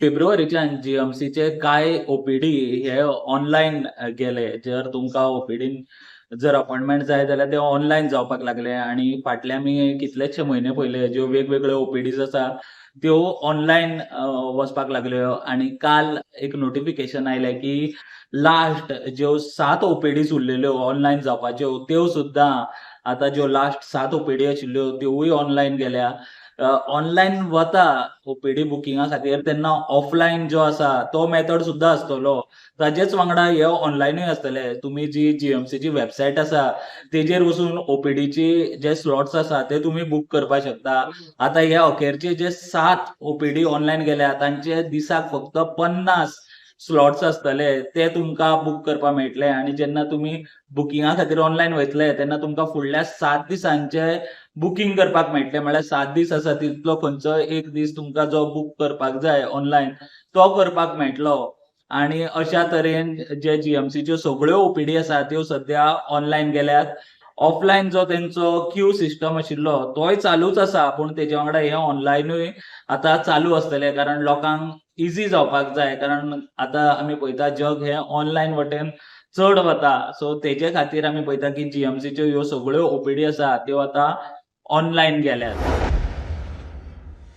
फेब्रुवारीच्यान जीएमसीचे कांय ओपीडी हे ऑनलायन गेले. जर तुमकां ओपीडीन जर अपॉइंटमेंट जाय जाल्यार ते ऑनलायन जावपाक लागले आनी फाटले आमी कितलेशे म्हयने पयले ज्यो वेगवेगळ्यो ओपीडीज आसा त्यो ऑनलायन वचपाक लागल्यो. आनी काल एक नोटिफिकेशन आयलें की लास्ट ज्यो 7 ओपीडीज उरलेल्यो ऑनलायन जावपाच्यो त्यो सुद्दां आतां ज्यो लास्ट 7 ओपीडी आशिल्ल्यो त्योवूय ऑनलायन गेल्या. ऑनलायन वता ओपीडी बुकिंगा खातीर तेन्ना ऑफलायन जो आसा तो मेथड सुद्दां आसतलो, ताजेच वांगडा हे ऑनलायनूय आसतले. तुमी जी जीएमसीची वेबसायट आसा तेजेर वचून ओपीडीची जे स्लॉट्स आसा ते तुमी बूक करपाक शकता. आतां हे अखेरचे जे 7 ओपीडी ऑनलायन गेल्या तांचे दिसाक फक्त 50 स्लॉट्स आसतले, ते तुमकां बूक करपाक मेळटले. आनी जेन्ना तुमी बुकिंगा खातीर ऑनलायन वयतले तेन्ना तुमकां फुडल्या 7 दिसांचे बुकींग करपाक मेळटलें. म्हळ्यार 7 दीस आसा तितलो खंयचो एक दीस तुमकां जो बूक करपाक जाय ऑनलायन तो करपाक मेळटलो. आनी अशा तरेन जे जीएमसीच्यो सगळ्यो ओपीडी आसा त्यो सद्या ऑनलायन गेल्यात. ऑफलायन जो तेंचो क्यू सिस्टम आशिल्लो तोय चालूच आसा, पूण तेजे वांगडा हे ऑनलायनूय आतां चालू आसतले, कारण लोकांक इजी जावपाक जाय. कारण आतां आमी पळयता जग हे ऑनलायन वटेन चड वता, सो तेजे खातीर आमी पळयता की जीएमसीच्यो ह्यो सगळ्यो ओपीडी आसा त्यो आतां ऑनलायन गेल्यात.